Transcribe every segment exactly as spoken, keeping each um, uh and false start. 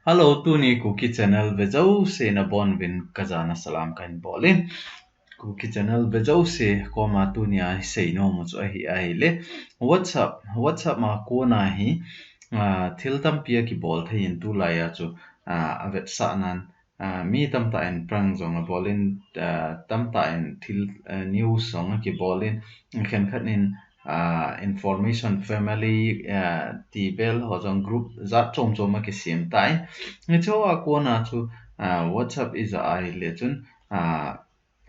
Hello, tuni Kuki Channel ve jouse nabonuvin kajana salam kahin bolin. Kuki Channel ve jouse koma tunia isei nom u chu ahi ahile, WhatsApp, WhatsApp a kona hi, ah, thil tampi akibol thei in tulaiya chu, ah, avetsahnan, ah, mi tamtah in prank jong abolin, ah, tamtah in thil, ah, news jong akibolin, khenkhat in, ah, information family, ah, ti vel ho jong group jat chom chom akisem tan. Hicheho a kona chu, ah, WhatsApp ija ahile chun, ah,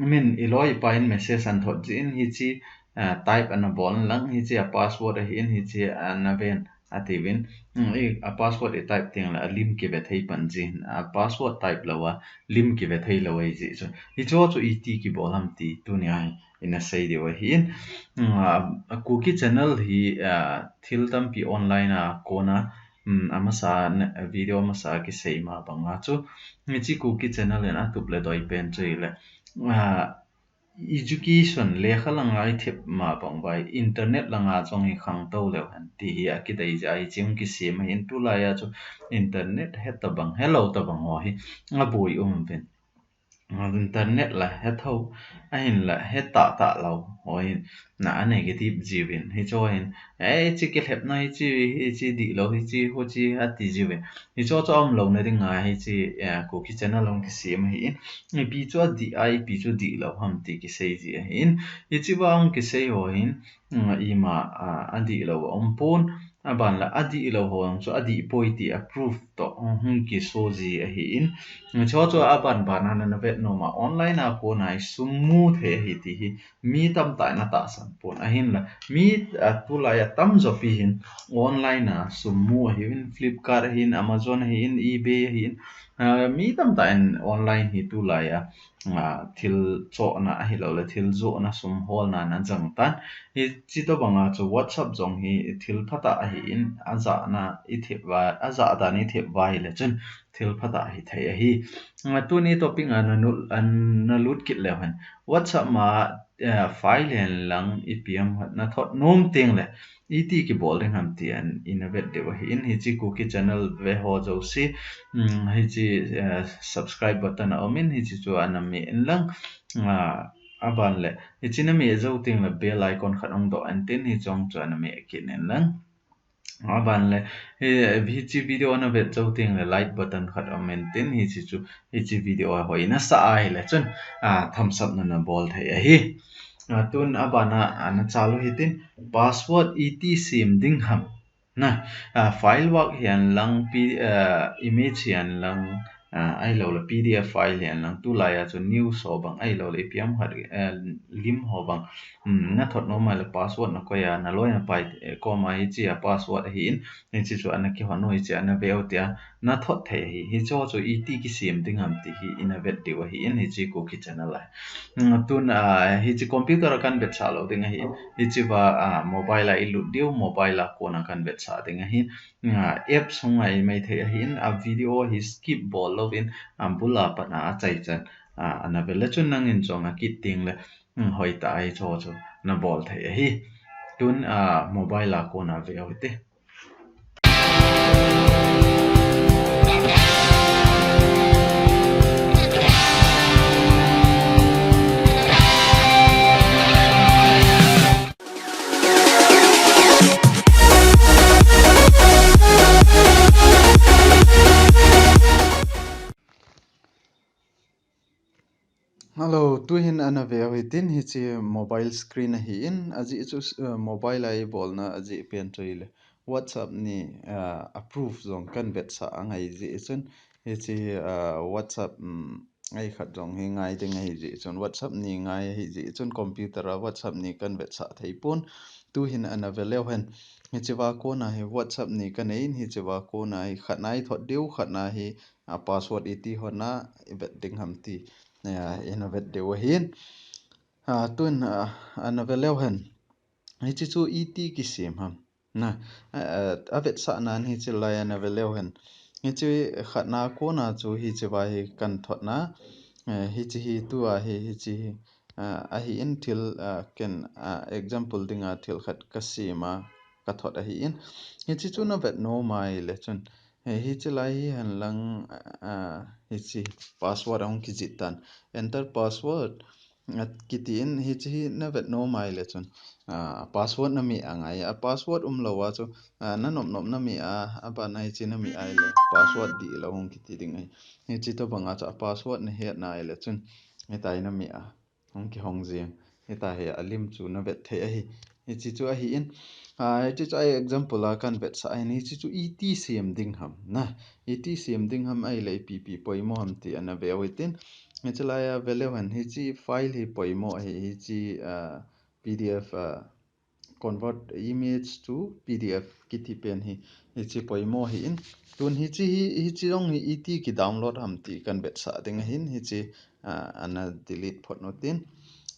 min iloi ipa in message ahin thot jin hiche, ah, type ana bol inlang hiche a password ahin hiche ana ven atiuvin. Hmm, i, a password i type tengle a lim kive thei pan jin, a password type louva lim kive thei lou ahi jeh chun. Hicheho chu iti kibol ham ti tunia hi ina sei diu ahin. Hmm, ah, Kuki Channel hi, ah, thil tampi online a kona, hmm, amasa, video amasa kisei ma banga chu, hiche Kuki Channel in atup le doi pen chu ahile, ah, education lekha langa ithep ma bang uva internet langa jong hi khangtou leu hen ti hi akidei jeh ahi, hiche hung kisem ahin tulaiya chu internet he tabang, helou tabang ho hi aboi um uvin. Internet la hethou, ahinla hetah tah lou ho hin, na a negative jiuvin, hicheho hin, eh, hiche kilhepna hiche, hiche dihlou, hiche, huche ati jiuvin. Hicheho chu aumlouna dinga hiche, eh, Kuki Channel hung kisem ahin, ipi chu adih a, ipi chu dihlou ham ti kisei ji ahin. Hichea hung kisei ho hin, um, ima, ah, adihlou aumpon, aban la adihlou ho jong chu adih poi ti a proof toh hung kiso ji ahin. Hicheho chu aban bana nana vet nom a online a kona hi sum mu thei ahi ti hi mi tamtah in atahsan pon. Ahinla mi, ah, tulaiya tamjo pi hin online a sum mu ahiuvin, Flipkart ahin, Amazon ahin, eBay ahin, ah, mi tamtah in online hi tulaiya, ah, thil chohna ahiloule thil johna sum holna ana jang tan. Hiche tobanga chu WhatsApp jong hi thil phatah ahin, ajahna ithep uva, ajah dan ithep uva ahile chun thil phatah hithei ahi. Ah, tuni topic a nanu-, ah, nalut kit leu hen, WhatsApp ma, eh, file hen lang ipi ham khat nathot nom tengle iti kibol ding ham ti ina vet diu ahin. Hiche Kuki Channel ve ho jouse, um, hiche, eh, subscribe button aumin, hiche chu ana meh inlang, ah, aban le hiche nameh jou tengle bell icon khat hung doh intin, hiche jong chu ana meh kit inlang. Aban le, hi, hiche video navet jou tengle like button khat aumin tin, hiche chu, hiche video a hoi nasah ahile chun, ah, thumbs up nana bol thei ahi. Ah, tun abana, ah, nachal u hitin, password iti sem ding ham. Na, ah, file work hihen lang, P-, ah, image hihen lang, ah, ahiloule P D F file hihen lang, tulaiya chu news ho bang, ahiloule ipi ham khat, eh, lim ho bang, um, nathot nom ahile password nakoi a, naloi napai, eh, koma hiche a password ahin, hiche chu ana kihon u, hiche ana ve u tia nathot thei ahi. Hicheho chu iti kisem ding ham ti hi ina vet diu ahin, hiche Kuki Channel a. Um, tun, ah, hiche computer a kan vetsah lou ding ahin, hichea, ah, mobile a ilut diu, mobile a kona kan vetsah ding ahin, ah, apps hung ngai mai thei ahin, a video hi skip bol louvin, abul a pat a achaichan, ah, ana vet le chun nangin jong akit tengle, um, hoitah a hicheho chu nabol thei ahi. Tun, ah, mobile a kona ve u hite. Hello, tuhin ana ve u hitin, hiche mobile screen ahin, ajeh chu, eh, mobile a ibolna ajeh pen chu ahile WhatsApp ni, eh, a proof jong kan vetsah angai jeh chun, hiche, eh, WhatsApp, um, ei khat jong hi ngai ding ahi jeh chun, WhatsApp ni ngai ahi jeh chun, computer a WhatsApp ni kan vetsah thei pon. Tuhin ana ve leu hen. Hichea kona hi WhatsApp ni kanei in, hichea kona hi khatna ithot diu, khatna hi, ah, password iti hon a ivet ding ham ti, ah, ina vet diu ahin. Ah, tun, ah, ana ve leu hen. Hiche chu iti kisem ham. Na, a, a, avetsahnan hiche lai ana ve leu hen. Hiche khatna kona chu hichea hi kan thotna, eh, hiche hi tua hi, hiche hi, ah, ahin thil, ah, ken, ah, example dinga thil khat kasem a, kathot ahin. Hiche chu navet nom ahile chun, He, hiche lai hi hen lang, a, hiche password ahung kijih tan. Enter password, a, kiti in hiche hi na vet nom ahile chun, a, password na meh angai. A password umlou a chu, a, na nop nop na meh a, aban a hiche na meh ahile password dihlou hung kiti ding ahi. Hiche tobang a chu a password na het na ahile chun, hitia hi na meh a. Hung kihong jeng. Hitia hi a lim chu na vet thei ahi. Hiche chu ahi in. A, hiche chu a example a kan vetsah ahin. Hiche chu iti sem ding ham na. Iti sem ding ham ahile ipi ipi poimo ham ti ana ve u hitin. Hiche lai a ve leu hen. Hiche file hi poimo ahi. Hiche, a, P D F, a, convert image to P D F kiti pen hi, hiche poimo ahi in. Tun hiche hi, hiche jong hi iti ki download ham ti kan vetsah ding ahin, hiche, a, ana delete phot nu tin,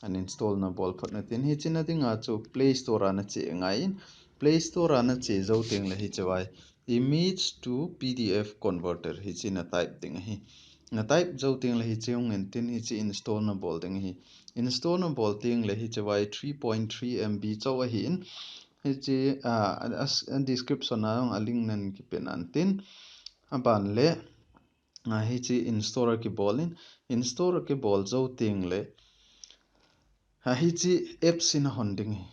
uninstall na bol phot nu tin. Hiche na ding a chu Play Store a na che ngai in, Play Store a na che jou teng le hiche vai image to P D F converter hiche na type ding ahi. Na type jou teng le hiche hung en tin hiche install na bol ding ahi. Install na bol teng le hiche vai three point three M B chauh ahi in. Hiche, a, a, a description a jong a link nan kipe nan tin. Aban le, a, hiche install a kibol in. Install a kibol jou teng le, a, hiche apps in a hon ding ahi.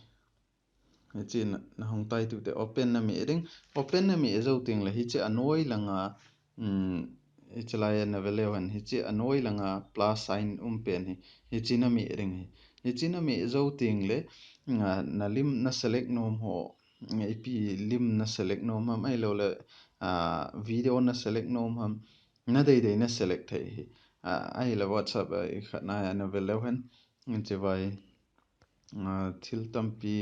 Hiche na, na hung tai tu te open na meh ding. Open na meh jou teng le hiche a noi lang a, um, hiche lai a na ve leu hen, hiche a noi lang a plus sign um pen hi. Hiche na meh ding hi. Hiche na meh jou teng le, a, na lim na select nom ho, ipi lim na select nom ham, ahilou le, a, video na select nom ham, na dei dei na select thei hi. A, ahile WhatsApp a i khat na a na ve leu hen, hiche vai, a, thil tampi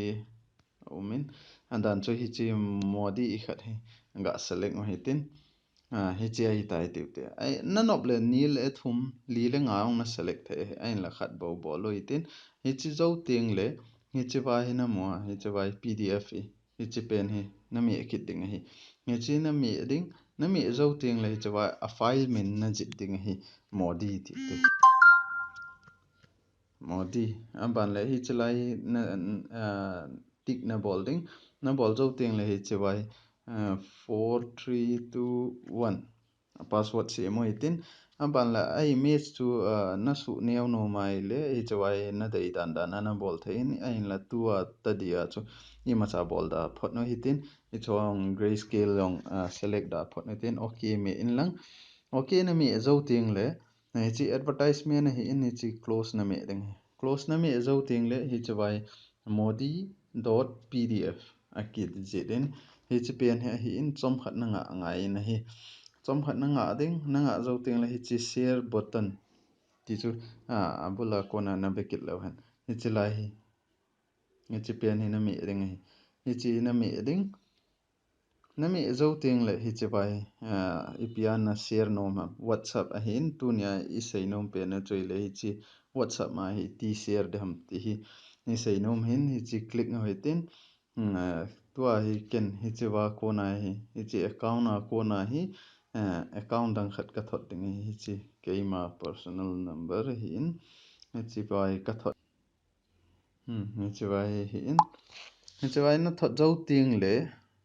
a um in, a dan chu hiche Modi i khat hi ga select u hitin, a, hiche ahi tai tiu te. Ai, na nop le ni le thum, li le nga ong na select thei hi, ahin la khat bou bol u hitin, hiche jou teng le, hiche vai hi na mu a, hiche vai P D F hi, hiche pen hi, na meh kit ding ahi. Hiche na meh ding, na meh jou teng le hiche vai a file min na jih ding ahi, Modi ti te. Modi, aban le hiche lai na, a, tick na bol ding, na bol jou teng le hiche vai, a, four three two one. A password sem u hitin, aban le a image chu, a, na suh neo nom ahile, hiche vai na dei dan dan a na bol thei in, ahin la tua tadi a chu, imacha bol da phot nu hitin, hiche jong grayscale jong, a, select da phot nu hitin, okay meh in lang. Okay na meh jou teng le, hiche advertisement ahi in hiche close na meh ding. Close na meh jou teng le hiche vai modi dot P D F a kijih in hiche pen hi ahi in chomkhat na ngah ngai in ahi. Chomkhat na ngah ding, na ngah jou teng le hiche share button ti chu, a, abul a kona na be kit leu hen. Hiche lai hi. Hiche pen hi na meh ding ahi. Hiche na meh ding. Na meh jou teng le hiche vai, a, ipi a na share nom ham. WhatsApp ahi in tunia i sei nom pen a chu ile hiche WhatsApp ma hi iti share ding ham ti hi. I sei nom hin hiche click u hitin, mm, a, tua hi ken hiche va kona hi, hiche account a kona hi, a, account dang khat ka thot ding ahi hiche keima personal number ahi in hiche vai ka thot. Hmm, hiche vai hi in. Hiche vai na thot jou teng le,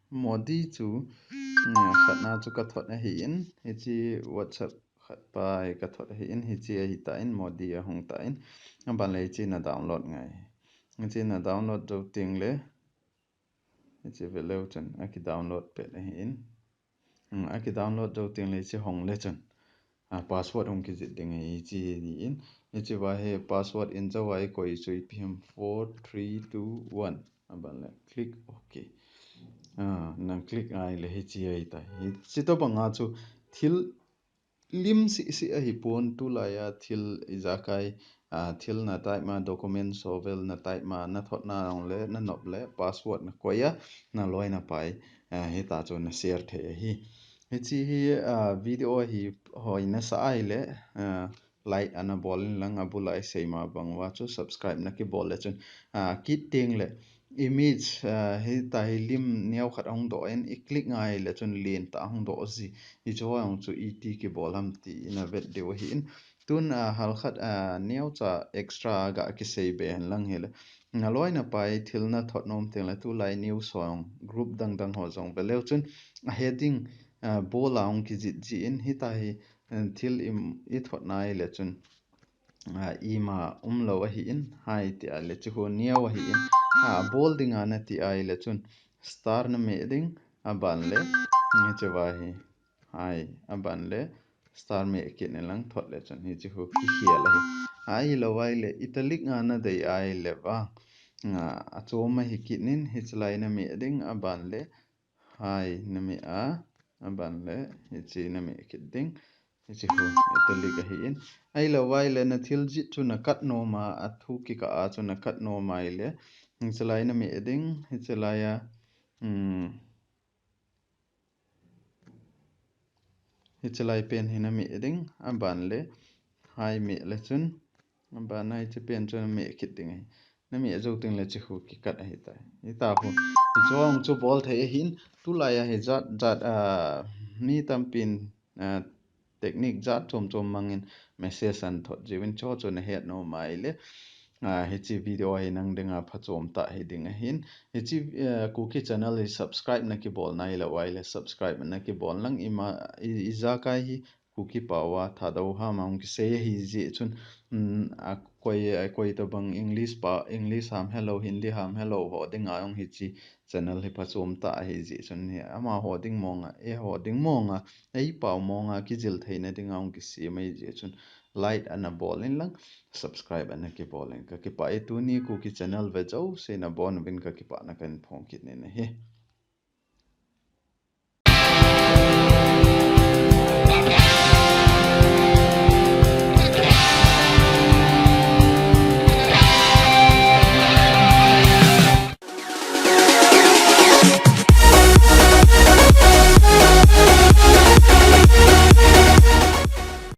Modi chu, hmm, khat na chu ka thot ahi in. Hiche WhatsApp khat pa hi ka thot ahi in. Hiche ahi ta in Modi a hung ta in. Aban le hiche na download ngai. Hiche na download jou teng le. Hiche ve leu chun a ki download pet ahi in. Hmm, a ki download jou teng le hiche hong le chun. A password hung kijih ding ahi hiche ni in. Hiche va hi password in jou a i koi chu ipi ham four three two one. Aban le click okay. A, nang click ngai le hiche ahi ta. Hiche tobang a chu thil lim sisi ahi pon tulai a thil ijakai, a, thil na type ma document sovel na type ma na thot na ong le na nop le password na koi a na loi na pai, a, hita chu na share thei ahi. Hiche hi, a, video hi hoi na sa ai le, a, like ana bol in lang abul a i sei ma bang va chu subscribe na ki bol le chun, a, kit teng le image, a, hita hi lim neo khat hung doh in i click ngai le chun len ta hung doh ji. Hiche ho jong chu iti kibol ham ti na vet diu ahi in. Tun, a, hal khat, a, neo cha extra ga kisei be hen lang hile. Na loi na pai thil na thot nom teng le tulai news ho jong group dang dang ho jong ve leu chun a heading ball a hung kijih jih in, hitia hi thil i thot nai le chun ima umlou ahi in, hai tia le chu khu neo ahi in, ball dinga nati ai le chun star na meh ding, aban le hiche va hi, hai, aban le star meh kit in lang thot le chun hiche khu kikhel ahi. Ahilou ai le italic nga na dei ai le vang achom ahi kit in, hiche lai na meh ding, aban le hai na meh a, aban le hiche na meh kit ding. Hiche khu italic ahi in. Ahilou ai le na thil jih chu na cut nom a, athu kikah a chu na cut nom ai le hiche lai na meh ding, hiche lai a hiche lai pen hi na meh ding, aban le hai meh le chun, aban a hiche pen chu na meh kit ding ahi. Na meh jou teng le hiche khu kikat ahitai. Hitia khu hiche hung chu bol thei ahin, tulai a hi jat jat a mi tampin technique jat chom chom mangin message ahin thot jiuvin, chu chu na het nom ai le hiche video hi nang dinga phachom tah hi ding ahin. Hiche Kuki channel hi subscribe na kibol nailou ai le subscribe na kibol lang, ima ijakai hi Kuki pao a Thadou ham a hung kisei ahi jeh chun, akoi tobang English pa, English ham helou, Hindi ham helou ho dinga jong hiche channel hi phachom tah ahi jeh chun, hi amaho ding monga, eiho ding monga, eipao monga kijil theina dinga hung kisem ahi jeh chun like ana bol in lang, subscribe ana kibol in. Kakipah e, tuni Kuki channel ve jouse nabonuvin kakipahna kahin phong kit in ahi.